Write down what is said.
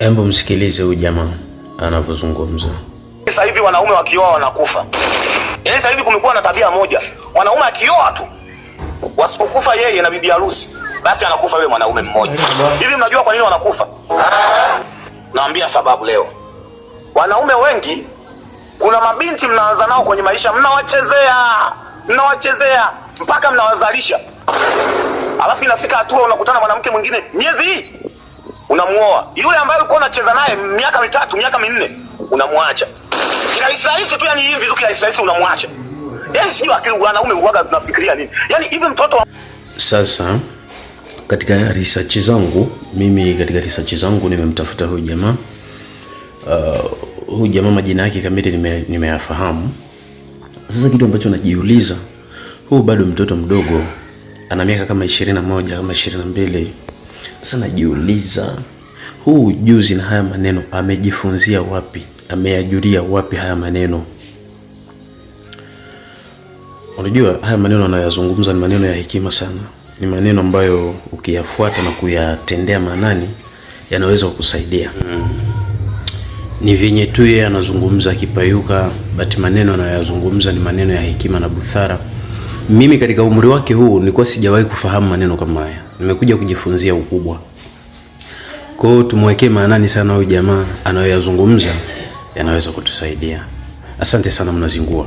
Embo msikilize huyu jamaa anavyozungumza. Sasa hivi wanaume wakioa wanakufa. Yaani sasa hivi kumekuwa na tabia moja, mwanaume akioa tu, wasipokufa yeye na bibi harusi, basi anakufa yule mwanaume mmoja. Hivi mnajua kwa nini wanakufa? Naambia sababu leo. Wanaume wengi, kuna mabinti mnaanza nao kwenye maisha, mnawachezea, mnawachezea mpaka mnawazalisha, alafu inafika hatua unakutana mwanamke mwingine miezi hii unamuoa yule ambaye ulikuwa unacheza naye miaka 3, miaka 4, unamwacha kirahisi rahisi tu, yani hivi tu kirahisi rahisi unamwacha. Yani sijui akili wanaume uwaga tunafikiria nini? Yani hivi mtoto wa Sasa katika research zangu mimi, katika research zangu nimemtafuta huyu jamaa. Huyu jamaa majina yake kamili nimeyafahamu. Sasa kitu ambacho najiuliza, huu bado mtoto mdogo, ana miaka kama 21 kama 22. Sasa najiuliza huu ujuzi na haya maneno amejifunzia wapi? Ameyajulia wapi haya maneno? Unajua haya maneno anayoyazungumza ni maneno ya hekima sana, ni maneno ambayo ukiyafuata na kuyatendea maanani yanaweza kukusaidia. Ni vyenye tu yeye anazungumza akipayuka, but maneno anayoyazungumza ni maneno ya hekima na busara. Mimi katika umri wake huu nilikuwa sijawahi kufahamu maneno kama haya, nimekuja kujifunzia ukubwa. Kwa hiyo tumwekee maanani sana huyu jamaa, anayoyazungumza yanaweza kutusaidia. Asante sana, mnazingua.